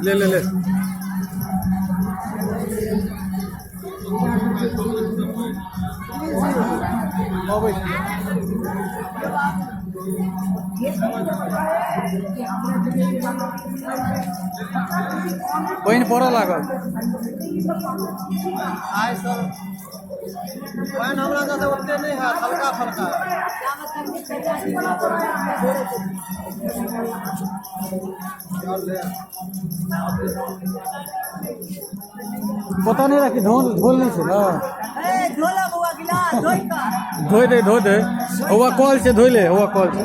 ले ले ले। अबै छी। पानि पड़ऽ लागल। आइ सब पानि हमरा सबके ओते नहि हैत, हल्का फल्का। पता नहि राखी, धोल धोल नहि छै ने। धोइ दे, धो दे। हौआ कल छै, धोइ ले। हौआ कल छै,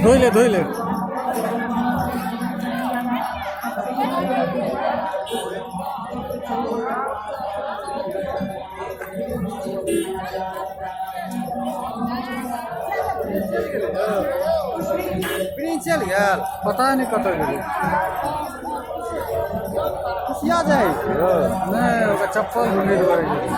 धोइ ले, धोइ ले। प्रिंस चलि गेल। पता नहि कतऽ गेलै। कुसिया जाइ छै यौ। नहि, ओकर चप्पल ढूँढै दुआरे गेलै।